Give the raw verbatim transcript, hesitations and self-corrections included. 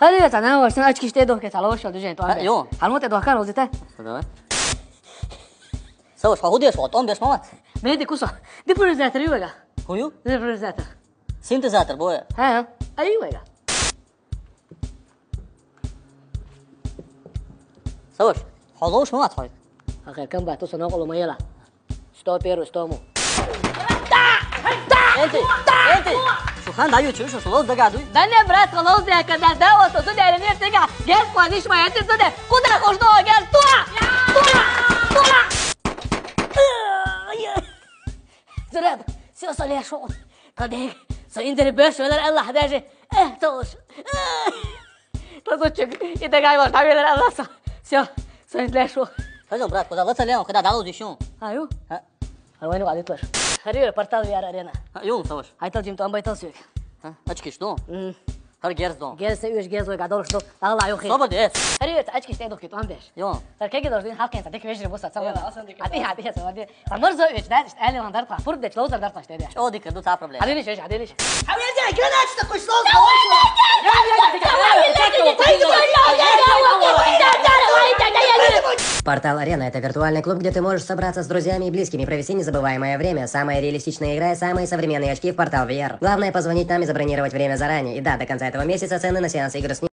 Привет, она вот, очки что, дохке, цалош, что, дужен, то. Ё. Халму те дохка, розы те. Давай. Саваш, хо худеш, вот, он беш, мама. Меди кусо. Ди пуризатор, ювега. Хую? Ди пуризатор. Синтезатор, боя. Ха, ха. А, ювега. Саваш, холош, мама, хой. Ахер, кам ба, то соно коло маяла. Сто первый, сто му. Энти, энти. Шухан даю, чушу, шулоз дагадуй. Да не, брат, холоз дяка, да, да, вот, тут, да, не, тега. Гес, планиш, моя, ты, сюда. Куда хошно, гес, туа! Туа! Туа! Зураб, всё, со лешо. Кадег, со индер беш, валар Аллах даже. Э, то уж. Э. Лазутчик, и дагай, может, а валар Аллах со. Всё, со индер лешо. Пойдём, брат, куда? Лаца леон, когда дало ещё. А, ю? А? А войну адитлаш. Хариур, портал V R Arena. А, ю, саваш. Айтал джим, то амбайтал сюк. А? Очки что? М. Хар герздон. Герз, уж герз, ой, гадор, что? Алла, ю, хи. Собо дес. Хариур, очки что, дохки, то амбеш. Ё. Сар кеги должен халкен, садик вежри буса, цалла. Ё, асан дик. Ати, ати, ати. Самар зо веч, да, али ван дартла, пур деч, лоузар дартла, штеде. О, дик, ду та проблема. Адилиш, адилиш. Портал Арена — это виртуальный клуб, где ты можешь собраться с друзьями и близкими, провести незабываемое время. Самая реалистичная игра и самые современные очки в Портал V R. Главное — позвонить нам и забронировать время заранее. И да, до конца этого месяца цены на сеансы игр снимаются.